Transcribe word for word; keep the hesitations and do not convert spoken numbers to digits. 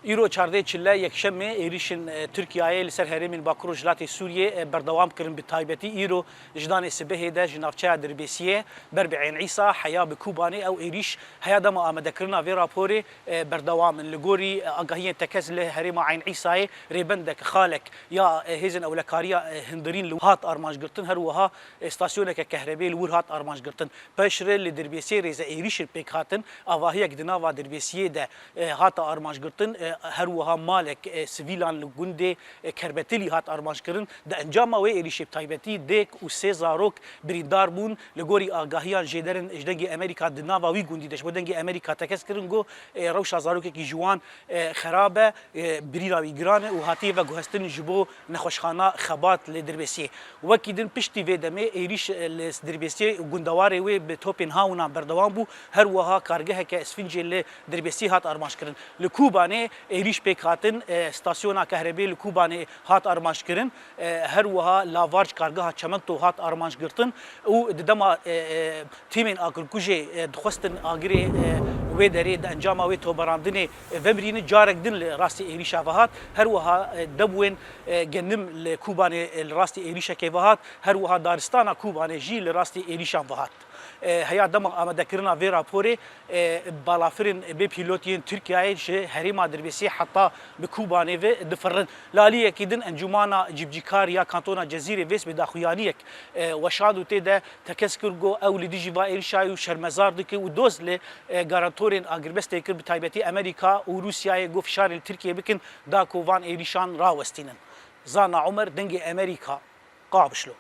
Îro çardeh çile yekşemê êrîşên, e, Tirkiyeyê li ser herêmên Bakur û Rojhilatê Sûriyê, e, berdewam kirin. Bi taybetî îro ji danê sibehê de ji navçeya Dirbêsiyê ber bi Eyn Îsa heya bi Kobanê ew êrîş heya dema amadekirina vê raporê, e, berdewam in. Li gorî, e, agahiyên tekez li herêma Eyn Îsayê rêbendek, xalek ya, e, hêzên ewlekariya, e, hundirîn li hat armancgirtin, her wiha, e, stasyoneke kehrebê li wir hat armancgirtin. Piştre li Dirbêsiyê rêze êrîşên pêk hatin, avahiyek di nava Dirbêsiyê de, e, hate armancgirtin, e, her wiha malek, e, sivîlan li gundê, e, Kerbetilî hat armanckirin. Di encama wê êrîşê bi taybetî dêk û sê zarok birîndar bûn. Li gorî agahiyan jêderin ji Dengê Amerîka di nava wî gundî de ji bo Dengê Amerîka tekez kirin, got, e, rewşa zarokekî ji wan, e, xerab e, e, birîna wî giran e û hatiye veguhestin ji bo nexweşxana Xebat li Dirbêsiyê. Wekî din piştî vê demê êrîş, e, li Dirbêsiyê û gundewarê wê bi topên hawnan berdewam bû. Her wiha kargeheke Esfîncê li Dirbêsiyê hat armanckirin. Li Kobanê êrîş pêk hatin, e, stasyona kehrebê li Kobanê hat armanckirin. E, her wiha Lavarc kargeha Çemento hat armancgirtin û di dema, e, e, tîmên agirkujê, e, dixwestin agirê, e, wê derê di encama wê toberandinê, e, vemirînin, carek din li rastî êrîşa ve hat. Her wiha, e, debwên, e, genim li Kobanê, e, li rastî êrîşekê ve hat. Her wiha daristana Kobanê jî li rastî êrîşan ve hat. E, heya dema amadekirina vê raporê, e, balafirên bê pîlot yên Tirkiyeyê ji herêma Dirbêsiyê heta bi Kobanê ve difirin. Li aliyekî din Encûmana Cîbicîkar ya Kantona Cezîrê Vês bi daxuyaniyek, e, weşand û tê de tekez kir, got, ew li dijî va êrîşa û şermezar dike û doz li, e, garantorên agirbestê kir, bi taybetî Amerîka û Rûsyayê, got, fişarê li Tirkiyê bikin da ku van êrîşan rawestînin. Zana Omer, Dengê Amerîka, Qabişlo.